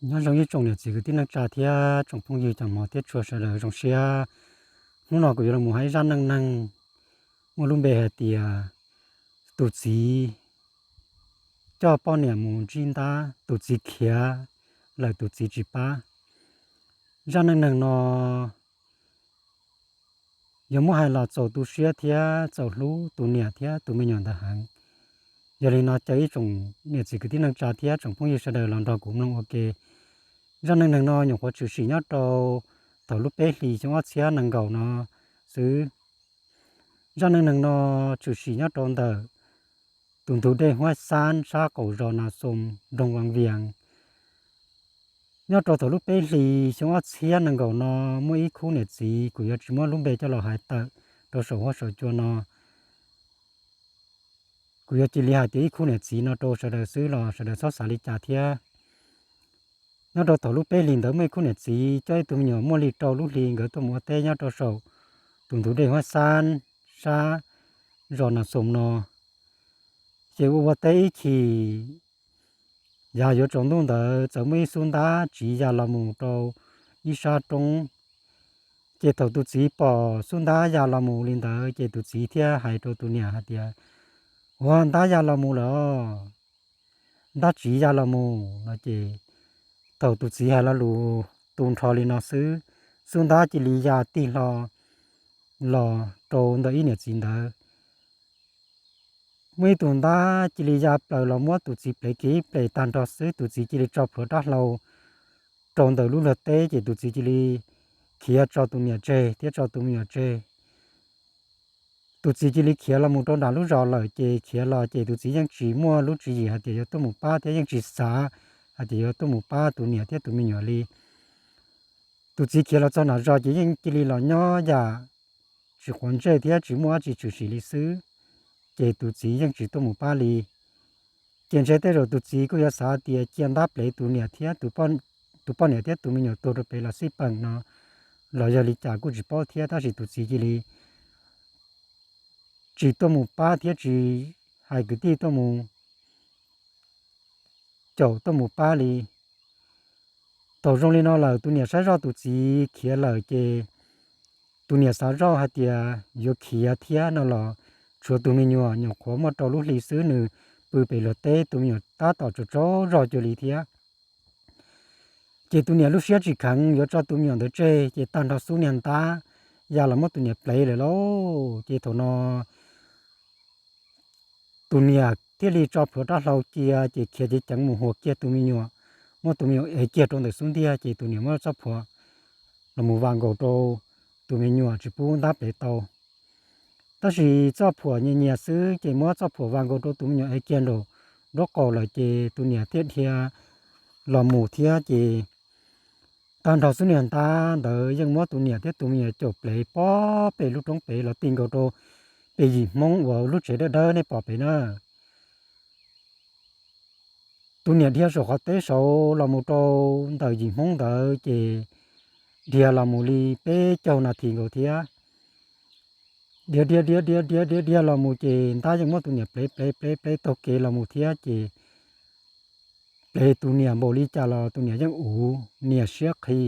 Nyob zoo ib tsoom niam txiv kwv tij neej tsa thiab tsoom phooj ywg cov hmov thiab tshua sawv daws zoo siab. Hnub no kuv yuav los mus hais zaj neej neeg muaj lub npe hais tias tus txiv coj poj niam mus ntsib ntab, tus txiv khiav lawm tus txiv tsis pab. Zaj neej neeg no yuav muab hais los txaus tu siab thiab txaus hlub tus niam thiab tus me nyuam ntawd heev. Yog li no caw ib tsoom niam txiv kwv tij neej tsa thiab tsoom phooj ywg sawv daws los nrog kuv mloog ua ke. Zaj neej neeg no nyuam qhuav tshwm sim nyob rau thaum lub peb hlis xyoo ob txhiab nees nkaum no xwb. Zaj neej neeg no tshwm sim nyob rau ntawm tus ntug dej Huab Xab sab qaum zos Nas Xoos nroog Vaj Vias. Nyob rau thaum lub peb hlis xyoo ob txhiab nees nkaum no muaj ib khub niam txiv, kuv yuav tsis muab lub npe coj los hais tawm rau saum huab saum cua no. Kuv yuav cia li hais tias ib khub niam txiv no rau sawv daws xwb los sawv daws txhob xav li cas thiab. Nyob rau thaum lub peb hlis ntawd muaj ib khub niam txiv coj ib tug me nyuam muaj li rau lub hli nkawd tuaj mus ua teb nyob rau saum tus ntug dej Huab Xab sab zos Nas Xoos no. Ces ua ua teb ib chim, yav yuav tsaus ntuj ntawd txawm muaj ib xub ntab tsiv ya los mus rau ib sab roob. Ces thaum tus txiv pom xub ntab ya los mus li ntawd ces tus txiv thiaj hais rau tus niam hais tias, Ua ntab ya los mus lawm, ntab tsiv ya los mus no ces thaum tus txiv hais lo lus tu nrho li no xwb, xub ntab cia li ya tig hlo los rau ntawm ib niam txiv ntawd. Muaj ib tug ntab cia li ya plaws los muab tus txiv plev kiag ib ples tag nrho xwb, tus txiv cia li tso plhuav rab hlau rau ntawm lub luag teb ces tus txiv cia li khiav tso tus niam tseg thiab tso tus me nyuam tseg. Tus txiv cia li khiav los mus rau nram lub zos lawm ces khiav los ces tus txiv yeej tsis muaj lub tswv yim hais tias yuav tuaj mus pab thiab yeej tsis xav hais tias yuav tuaj mus pab tus niam thiab tus me nyuam li. Tus txiv khiav los txog nram zos ces yeej cia li los nyob yam tsis quav ntsej thiab tsis muaj dab tsi tshwm sim li xwb, ces tus txiv yeej tsis tuaj mus pab li. Ces ntshe tej zaum tus txiv kuj yuav xav tias cia ntab plev tus niam thiab tus poj niam thiab tus me nyuam tuag rau pem los xij peem no los yog li cas kuj tsis paub thiab, tab sis tus txiv cia li tsis tuaj mus pab thiab tsis hais kwv tij tuaj mus caum tuaj mus pab li. Thaum zoo li no lawm tus niam saib zoj tus txiv khiav lawm ces tus niam xav zoj hais tias yuav khiav thiab no los tshuav tus me nyuam nyuam qhuav muaj rau lub hli xwb, nws pw pem luag teb, tus me nyuam tab tom tsaug tsaug zog cuag li thiab. Ces tus niam lub siab tsis kheev yuav tso tus me nyuam ntawd tseg ces tag nrho xub niag ntab ya los muab tus niam plev lawm lauj. Ces thaum no tus niam thiaj li tso plhuav rab hlau cia ces khiav ceev ceev mus huas kiag tus me nyuam, muab tus me nyuam ev kiag rau ntawm xub ntiag ces tus niam muab txoj phuam los mus vam nkaus rau tus me nyuam tsis pub ntab plev tau. Tab sis txoj phuam nyias nyias xwb ces muab txoj phuam vam nkaus rau tus me nyuam ev kiag nraum nraub qaum lawm ces tus niam thiaj dhia los mus thiab ces tag nrho xub niag ntab ntawd yeej muab tus niam thiab tus me nyuam caum plev pob pem lub roob pem los ti nkaus rau pem yim Hmoob uas lub tsev dawb dawb nej pom pem na. Tus niam dhia saum qhov teb saud los mus rau ntawm yim Hmoob ntawd ces dhia los mus li peb caug nas this nkaus thiab. Dhia dhia dhia dhia dhia dhia dhia los mus ces ntab yeej muab tus niam plev plev plev plev taug kev los mus thiab ces plev tus niam npaum li cas los tus niam yeej uv niam siab qhi.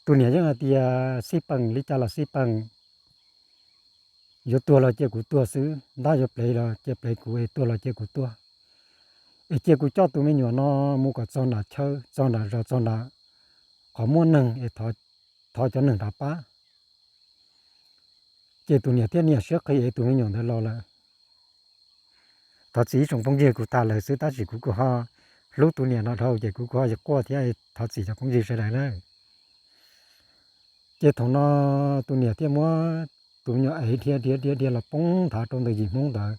Tus niam yeej hais tias xij peem li cas los xij peem, yuav tuag los cia kuv tuag xwb, ntab yuav plev los cia plev kuv es tuag los cia kuv tuag. Es cia kuv coj tus me nyuam no mus kom txog nram chaw, txog nram zos, txog nram qhov muaj neeg es thov cov neeg nrad pab. Ces tus niam thiaj niam siab qhi es tus me nyuam ntawd los lawm. Thov txim ib tsoom phooj ywg, kuv tham lawm xwb tab sis kuv kuj ho hlub tus niam no dhau ces kuv kuj ho quaj thiab, thov txim cov phooj ywg sawv daws na. Ces thaum no tus niam thiaj muab tus me nyuam ev dhia dhia dhia dhia los poob nthav rau ntawm yim Hmoob ntawd.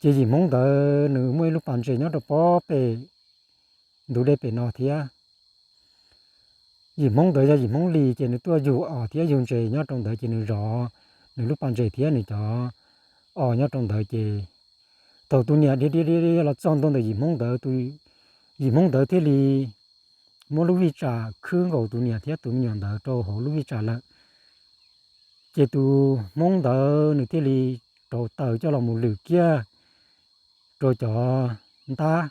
Ces yim Hmoob ntawd nws muaj ib lub pas ntses nyob rau pob pem ntug dej pem no thiab. Yim Hmoob ntawd yog yim Hmoob Lis ces nws tuaj yug os thiab yug ntses nyob rau ntawd ces nws zov nws lub pas ntses thiab nws cov os nyob rau ntawd ces thaum tus niam dhia dhia dhia los txog ntua ntawm yim Hmoob ntawd, yim Hmoob ntawd thiaj li muab lub vij tsam khwb nkaus tus niam thiab tus me nyuam ntawd rau hauv lub vij tsam lawm. Ces tus Hmoob ntawd nws thiaj li rauv taws coj los mus lwm kiag rau cov ntab.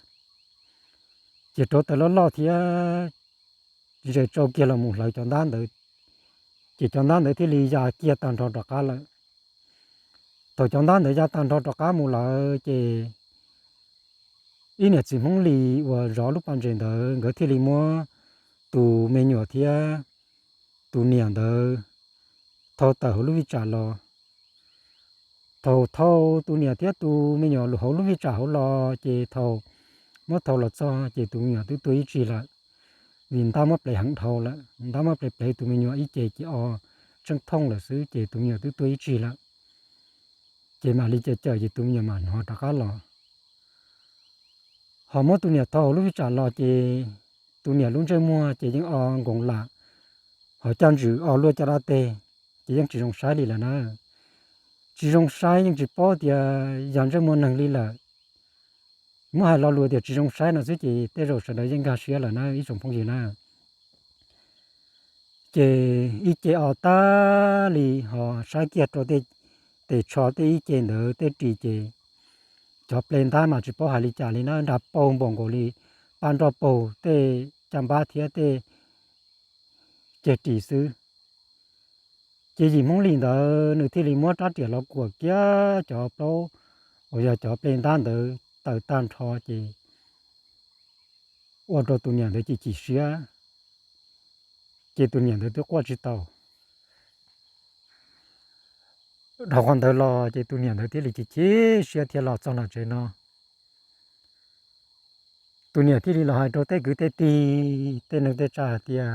Ces rauv taws loj loj thiab ze tsau kiag los mus hlawv cov ntab ntawd, ces cov ntab ntawd thiaj li ya kiag tag nrho rov qab lawm. Thaum cov ntab ntawd ya tag nrho rov qab mus lawm ces ib niam txiv Hmoob Lis uas zov lub pas ntses ntawd nkawd thiaj li muab tus me nyuam thiab tus niam ntawd thau tawm hauv lub vij tsam los. Thaum thau tus niam thiab tus me nyuam hauv lub vij tsam hauv los ces thaum muab thau los txog ces tus me nyuam twb tuag ib tsig lawm, vim ntab muab plev heev dhau lawm, ntab muab plev plev tus me nyuam ib ce ces o tseej thooj lawm xwb ces tus me nyuam twb tuag ib tsig lawm. Ces mam li cawm cawm ces tus me nyuam mam hnov rov qab los. Ho muab tus niam thau hauv lub vij tsam los ces tus niam lub ntsej muag ces yeej o nkoos lam, ho caj ntswm o luaj caj dab teg, ces yeej tsis zoo saib li lawm na. Tsis zoo saib yeej tsis paub tias yog ntsej muag neeg li lawm. Muab hais lo lus tias tsis zoo saib no xwb ces tej zaum sawv daws yeej nkag siab lawm na ib tsoom phooj ywg na. Ces ib ce o tag li ho saib kiag rau tej tes tsho tej ib ce ntawd tej ris ces cov ple ntab mas tsis paub hais li cas li na, nra paug npaum nkaus li paj nroj paug tej caj npab thiab tej ceg ris xwb. Ces yim Hmoob Lis ntawd nws thiaj li muab rab riam los kuam kiag cov plaub uas yog cov ple ntab ntawd tawm tag nrho ces ua rau tus niam ntawd chim chim siab, ces tus niam ntawd twb quaj tsis tau. Dhau qhov ntawd los ces tus niam ntawd thiaj li chim chim siab thiab los txog nram tsev no. Tus niam thiaj li los hais rau tej kwv tej tij tej neej tej tsa hais tias,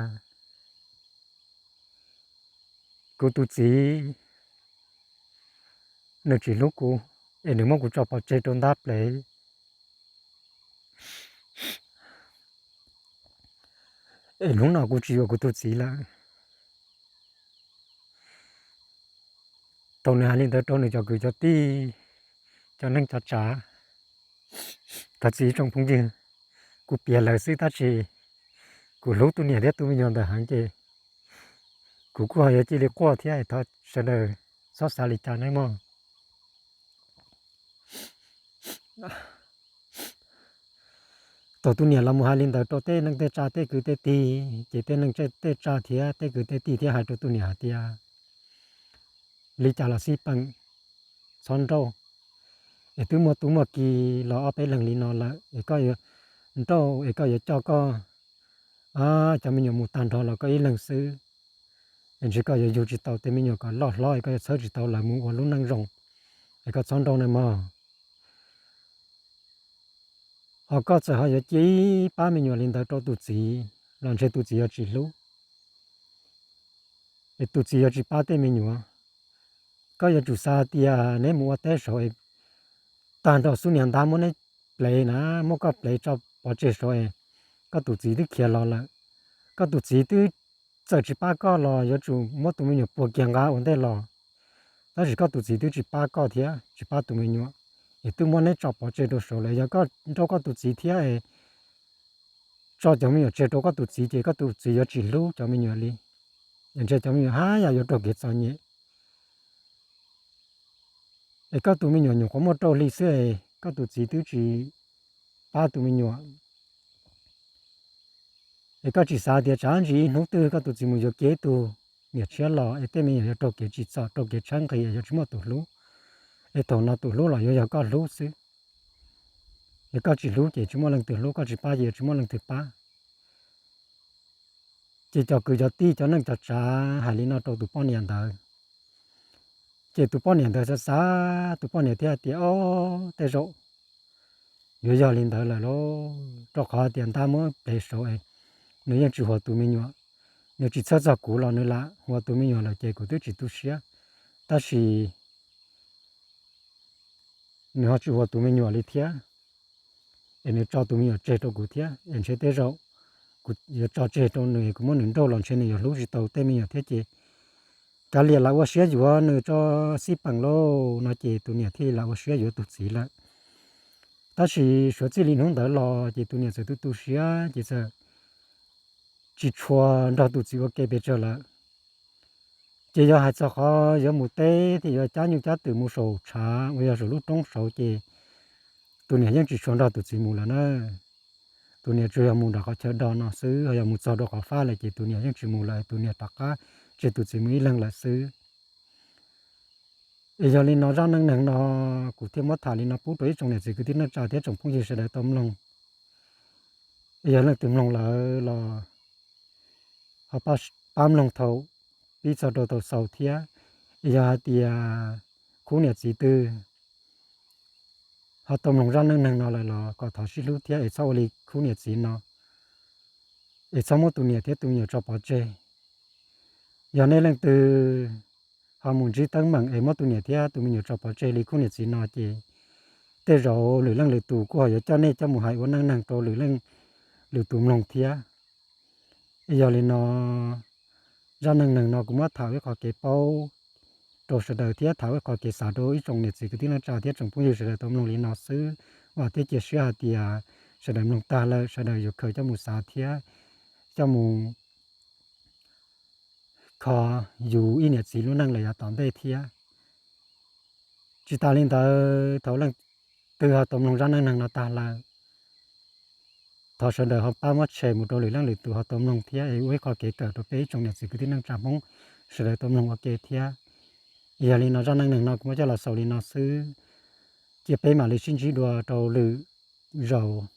kuv tus txiv nws tsis hlub kuv, es nws muab kuv tso pov tseg rau ntab plev, es hnub no kuv tsis yuav kuv tus txiv lawm. Thaum nws hais li ntawd rau nws cov kwv cov tij, cov neej cov tsav, thov txim tsoom phooj ywg, kuv piav lawv xwb tab sis kuv hlub tus niam thiab tus me nyuam ntawd heev ces kuv kuj ho yuav cia li quaj thiab, thov sawv daws txhob xav li cas nawb mog. Thaum tus niam los mus hais li ntawd rau tej neej tej tsa tej kwv tej tij ces tej neej tej tsa thiab tej kwv tej tij thiaj hais rau tus niam hais tias, li cas los xij peem, txhob nrauj, es twb muaj tub muaj ki los ob peb leeg li no lawm es koj yuav nrauj es koj yuav coj koj cov me nyuam mus tag nrho los koj ib leeg xwb, es ntshe koj yuav yug tsis tau tej me nyuam kom loj hlob es koj yuav txhawb tsis tau lawv mus ua lub neej zoo, es koj txhob nrauj nawb mog. Ho koj txawm ho yuav cia ib pab me nyuam li ntawd rau tus txiv los ntshe tus txiv yuav tsis hlub, es tus txiv yuav tsis pab tej me nyuam. Koj yuav tsum xav tias neb mus ua teb saud es tag nrho xub niag ntab muab neb plev na, muab koj plev tso pov tseg saud es koj tus txiv twb khiav los lawm. Koj tus txiv twb txawm tsis pab koj los yuav tsum muab tus me nyuam puag kiag nqa ua ntej los, tab sis koj tus txiv twb tsis pab koj thiab tsis pab tus me nyuam, es twb muab neb tso pov tseg rau saud lawm. Yog koj nrauj koj tus txiv thiab es tso cov me nyuam tseg rau koj tus txiv ces koj tus txiv yuav tsis hlub cov me nyuam li, es ntshe cov me nyuam haj yam yuav raug kev txom nyem. Es koj tus me nyuam nyuam qhuav muaj rau hli xwb es koj tus txiv twb tsis pab tus me nyuam. Es koj tsis xav tias tsam ntsis ib hnub twg koj tus txiv mus yuav kiag ib tug niam tshiab los es tej me nyuam yuav raug kev tsim txom raug kev tshaib nqhis es yuav tsis muaj tus hlub. Es thaum no tus hlub los yuav yog koj hlub xwb. Es koj tsis hlub ces tsis muaj leej twg hlub, koj tsis pab ces yuav tsis muaj leej twg pab. Ces cov kwv cov tij cov neej cov tsav hais li no rau tus poj niam ntawd. Ces tus poj niam ntawd xav xav, tus poj niam thiaj hais tias, o, tej zaum yuav yog li ntawd lawm lauj, rau qhov tias ntab muab plev saud es nws yeej tsis huas tus me nyuam. Nws tsis txhawj txog kuv los nws lam huas tus me nyuam lawm ces kuv twb tsis tu siab. Tab sis nws ho tsis huas tus me nyuam li thiab, es nws tso tus me nyuam tseg rau kuv thiab, es ntshe tej zaum kuv yuav tso tseg rau nws, kuv muab nws nrauj los ntshe nws yuav hlub tsis tau tej me nyuam thiab ces kav liam lam ua siab yuav nws tso xij peem lauj no ces tus niam thiaj li lam ua siab yuav tus txiv lawm. Tab sis suav txij li hnub ntawd los ces tus niam txawm tu tu siab ces txawm tsis tshua nrog tus txiv ua ke pes tsawg lawm. Ces yog hais txog qhov yuav mus teb thiab yuav cab nyuj cab twm mus saum tshav uas yog saum lub roob saud ces tus niam yeej tsis tshua nrog tus txiv mus lawm na. tus niam tsuas yog mus nram qhov chaw do no xwb, ho yog mus txog rau qhov fab lawm ces tus niam yeej tsis mus lawm, tus niam rov qab tseg tus txiv mus ib leeg lawm xwb. Es yog li no zaj neej neeg no kuv thiaj muab tham li no pub rau ib tsoom niam txiv kwv tij neej tsa thiab tsoom phooj ywg sawv daws tau mloog. Es yog leej twg mloog lawm los ho pab mloog thaum pib txog rau thaum xaus thiab. Es yog hais tias khub niam txiv twg ho tau mloog zaj neej neeg no lawm los kom thov sib hlub thiab es txhob ua li khub niam txiv no, es txhob muab tus niam thiab tus me nyuam tso pov tseg. Yog nej leej twg ho mus ntsib teeb meem es muab tus niam thiab tus me nyuam tso pov tseg li khub niam txiv no ces tej zaum lwm leej lwm tus kuj ho yuav coj nej coj mus hais ua neej neeg rau lwm leej lwm tus mloog thiab. Es yog li no zaj neej neeg no kuv muab tham ua ib qho kev paub rau sawv daws thiab tham ua ib qho kev xav rau ib tsoom niam txiv kwv tij neej tsa thiab tsoom phooj ywg sawv daws tau mloog li no xwb. Vam thiab cia siab hais tias sawv daws mloog tag lawm sawv daws yuav khaws coj mus xav thiab coj mus kho yus ib niam txiv lub neej lawm yav tom ntej thiab. Tsis tas li ntawd thaum leej twg ho tau mloog zaj neej neeg no tag lawm, thov sawv daws ho pab muab share mus rau lwm leej lwm tus ho tau mloog thiab es ua ib qho kev kawm rau peb ib tsoom niam txiv kwv tij neej tsa Hmoob sawv daws tau mloog ua ke thiab. Yog li no zaj neej neeg no kuv muab coj los xaus li no xwb, cia peb mam li sib ntsib dua rau lwm zaus.